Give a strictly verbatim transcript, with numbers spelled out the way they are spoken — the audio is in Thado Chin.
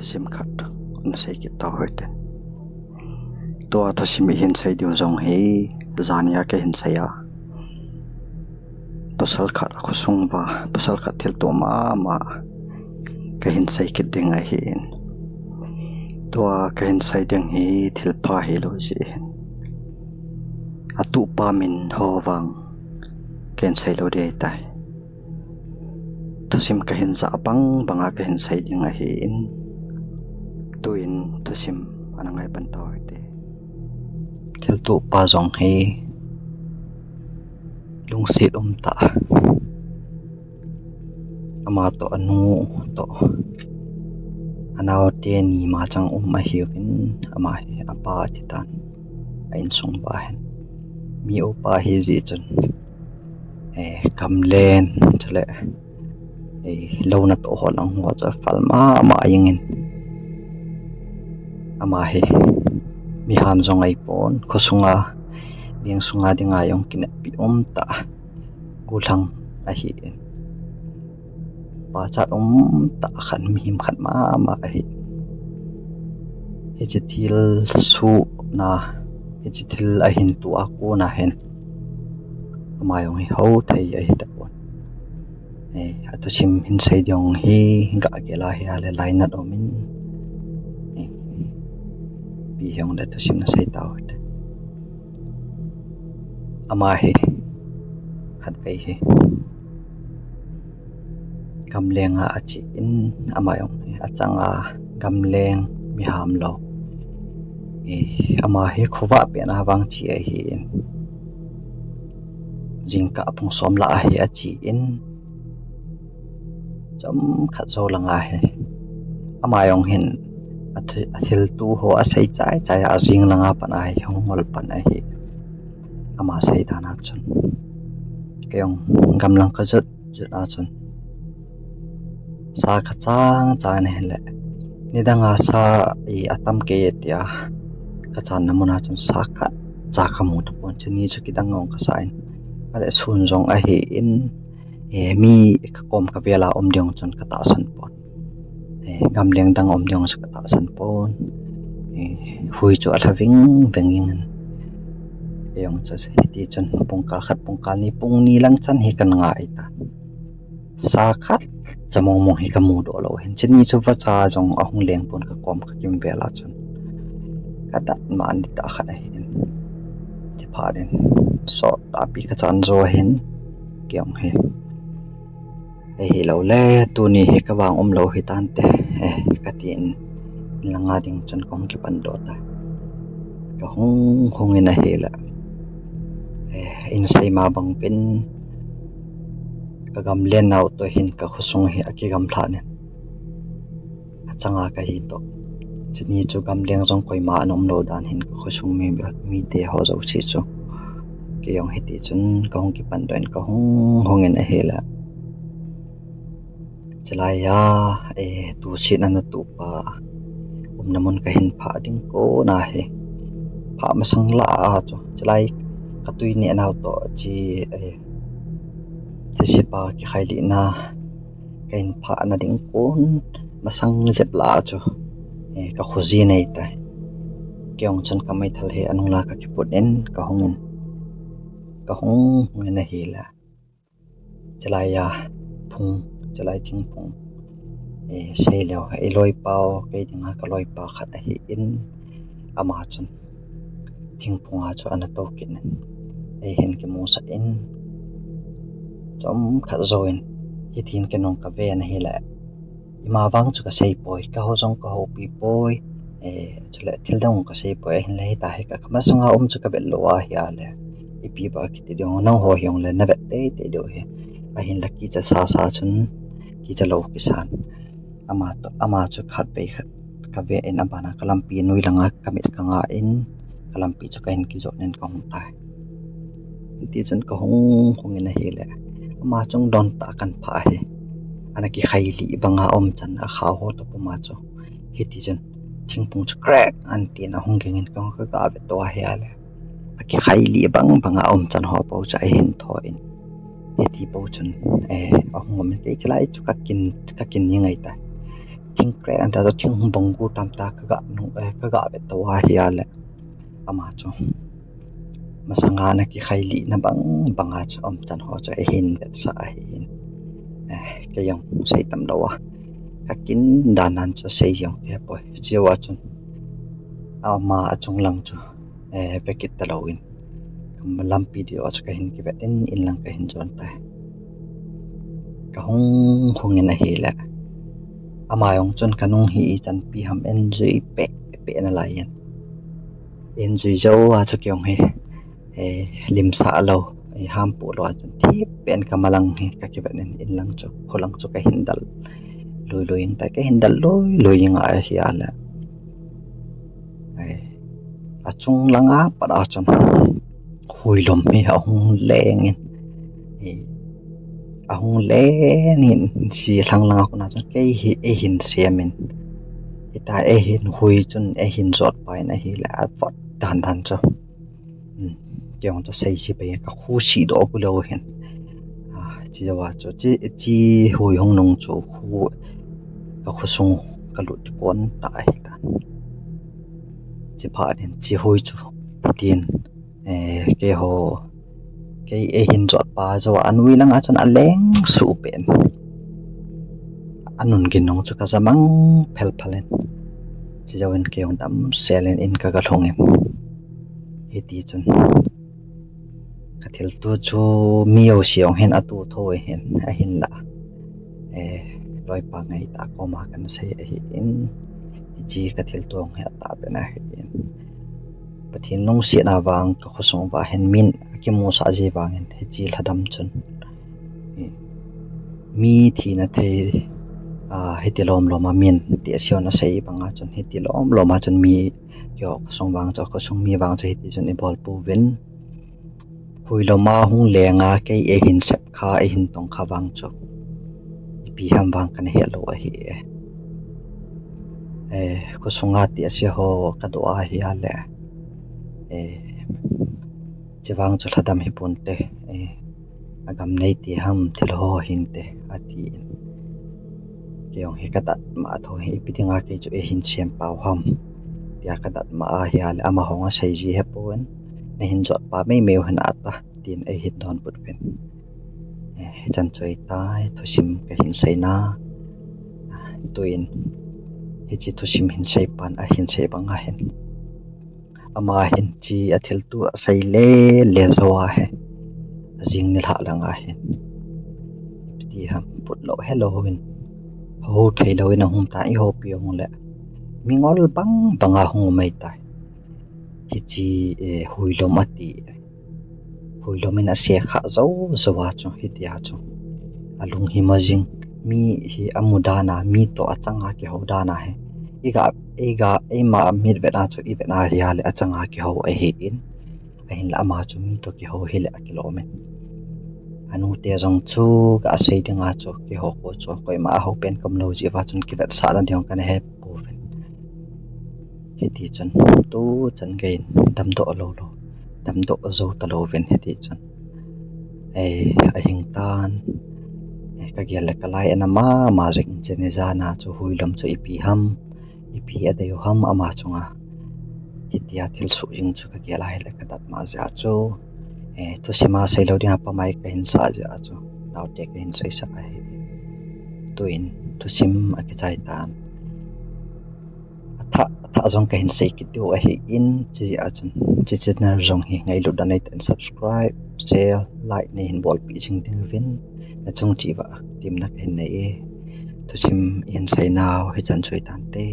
Thusim khat nasei kit tau hite. Tua thusim ihin sei diu jong hi, jania kahin sei a, pasal khat akhosung uva, pasal khat thilto mama kahin sei kit ding ahin. Tua kahin sei ding hi thilpha hilou jeh hin, atuhpa min ho vang kahin sei lou ding ahitai. Thusim kahin jah bang banga kahin sei ding ahin. Tuin thusim ana ngai pan tau hite. Thiltuhpa jong hi lungset umtah, ama toh anu toh anaote ni machang um ahiuvin, ama hi apa athitan, a insung uva hin mi upa ahijeh chun, eh, gamleng chule, eh, lou natoh ho lang ho chu aphal mama jengin, ama hi miham jong ahipon, khosunga, veng sunga dinga jong kineppi umtah, gollhang ahin, pachat umtah khat, mihem khat mama ahi. Hiche thilsohna, hiche thil ahin toh a kona hin ama jong hi hou thei ahitapon. Eh, athusim hin sei ding hi gah gel a hile lainat umin, eh, ipi hijongle thusim nasei tau hite. Ama hi khatvei hi gamlenga achen, ama jong hi achanga gamleng, miham lou. Eh, ama hi khovah pena vang che ahin, jingkah pung som lah a hi achen, chomkhat jou langa hi ama jong hin athi-, athilto ho asei chai chai a, ajing langa pat a hi hung ngol pan ahi. Ama sei dan a chun, kei jong gamlang kajot jot a chun, sa kachang chang in ahile, nidanga sa i atam kei e tia kachanna muna chun sa khatcha kamu tapon, chuni chu kidang jong kasa in, ale sun jong ahin, eh, mi kakom kavel a um ding chun katahsan pon. Eh, gamleng dang um ding chu katahsan pon. Eh, hui chu alha ving ving in, kei jong chu hiti chun pungkal khat, pungkal ni, pung ni lang chan hi kana ngai tan. Sa khatcha mong mong hi kamudoh lou hin, chuni chu vacha jong ahung leng pon kakom kakimvel a chun, kadat man ding tah khat ahin, chuphat in sot tahpi kachan jou ahin, kei jong hi, ahiloule tuni hi kavang umlou hitante, eh, katin, in langa ding chun kahung kipandoh tai. Kahung hung in ahile, eh, insei ma bang uvin, kagamleng nao toh hin kakhosung hi akigamlhah in, achanga kahi toh, chuni chu gamleng jong koima ana umlou dan hin kakhosung mi, mite ho jouse chu, kei jong hiti chun kahung kipandoh in kahung hung in ahile, chulai a, eh, tusetna natohpa umna mun kahin phah ding kona hi, phah masang lah a chu, chulai katui neh nao toh chi, eh, thusepa kikhailihna kahin phahna ding kon masang jep lah a chu, eh, kakhoji nei tai. Kei jong chun kameithal hi anung la kakiput in kahung in, kahung hung in ahile, chulai a phung, chulai thingphung, eh, seileu, iloipa o, kei dinga kaloipa khat ahin, ama chun thingphunga chu ana tou kit in, eihin kimusah in, chomkhat jouvin, hitin kei jong kaven ahile, ima vang chu kaseipoi, kahou jong kahoupi poi, eh, chule thil dang kaseipoi, ahinla hitia hi ka, kamasanga um chu kavet lou ahi a le, ipi ba kiti ding, nangho hijongle navet teitei diu ahi. Ahinla kicha sasa chun, kicha lou kisan, ama toh, ama chu khatvei khat kaven, abana kalampi noi langa kamit kanga in, kalampi chu kahin kijot in kahung tai. Hiti chun kahung hung in ahile, ama chung dontah kahin phah ahi. Ana kikhailih banga umchan, akhao ho toh puma chu, hiti chun thingphung chu crack antin ahung ging in, kahung kagah vet toh ahi a le, akikhailih bang banga umchan ho pou chu ahin tho in, hiti pou chun, eh, ahung um in, kei chulai chu kakin, kakin ngai tai. thing crack anta chu thing hung bong gu tam ta ka ga nu, eh, ka ga ve to a hi a le. Ama chu masanga na kikhai lih na bang bang a chu um chan ho chu ahin vetsah ahin. Eh, kei jong sei tam lou a. Ka kin dan nan chu sei jong kei poi. Chiu a chun ama a chung lang chu, eh, ve kit ta lou in. Ka lampi di o chu ka hin kivet in, in lang ka hin jon tai. Ka hung hung in ahi le. Ama jong chun ka nung hi i chan pi ham en jui pe, pe na lai in. En jui jo a chu kei jong hi, eh, lim sa lou, eh, ham pu lou a chun thi pen ka malang hi ka kivet in, in lang chu, kho lang chu ka hin dal lui lui in tai, ka hin dal lui lui in ahi a le. Eh, a chung lang a pat a chun huilom hi ahung leng in, eh, ahung leng in si lhang lang a kona chun kei hi eihin sem in, hita eihin hui chun eihin jot pa in ahi le a vot dan dan chu. Hmm, kei jong chu sei si pai ka khu si do ku lou hin. Ah, chi jawa chu chi, chi hui hung nung chu khu ka khosung ka lut kon ta hi ta. Chi pha din chi hui chu tin, eh, kei ho, kei eihin jot pa jo a nui lang a chun a leng su pen. A nun gin nung chu ka ja mang phel phel in. Chi jo in kei jong dam sel in in ka ga lhung in. Hiti chun ka thil tu chu mi o siong hin a tu tho hin ahin la. Eh, loi pa ngai ta ko ma kan sei ahi in. Chi ka thil tu hi a ta pen ahi in. Pathen lungsetna vang ka khosung va hin min a kimu sa ji vang in hi chi lhadam chun. Eh, mi thina thei, ah, hiti lom lom a min ti a siona sei bang a chun hiti lom lom a chun mi kio khosung vang chu khosung mi vang chu hiti chun i bol pu vin. Huilom a hung leng a kei eihin sep kha, eihin tong kha vang chu ipi ham vang kan he lou ahi e. Eh, khosung a ti a si ho ka do ahi a le. Eh, chi vang chu lhadam hi pon te. Eh, a gam nei ti ham thil ho hin te a ti in. Kei jong hi ka dat ma tho hi ipi dinga kei chu eihin sem pau ham. Tia ka dat ma ahi a le ama hong a sei ji he pon. Na hin jot pa mei mei hin a ta. Tin eihin don put pen. Eh, hichan chu ahi tai, thusim ka hin sei na. Tuin, hichi thusim hin sei pan a hin sei bang a hin. Ama hin chi a thil tu a sei le le jo a he. A jing ni lha lang a hin. Ipi ti ham put lou he lou hin. Ho thei lou in a hung ta i ho pi hung le. Mi ngol bang bang a hung mai tai. Hichi, eh, huilom a ti. Huilom in a se kha jo jo a chu, hiti a chu. A lung hi ma jing, mi hi a mu dan a, mi to a chang a kiho dan a he. I ga, i ga, i ma mit vet a chu, i vet a hi a le a chang a kiho ahi in. A hin la ama chu mi to kiho hi le a kilom in. A nu te jong chu ka sei ding a chu, kiho ko chu, koima a ho pen kam lou ji va chun kivet sa dan ding kan he pu ven. Hiti chun, tu chan gei in, damdoh lou lou, damdoh jou ta lou vin hiti chun. Ei, a hing tan, ei, ka gel le ka lai en a mama jing cheni jana chu huilom chu ipi ham, ipi a dei u ham ama chunga. Hitia thil suh jing chu ka gel a hile ka dat ma jeh a chu. Ei, thusim a sei lou ding a pamai ka hin sa jeh a chu. Naote ka hin sei sa ahi. Tuin, thusim a kichai tan. A thah, a thah jong ka hin sei kit diu ahi in, chi a chun, chi channel jong hi ngailut dan nei ten subscribe, share, like nei hin bolpi jing ding uvin, na chung chi va, tim na ka hin nei e. Thusim i hin sei nau, hichan chu ahi tante.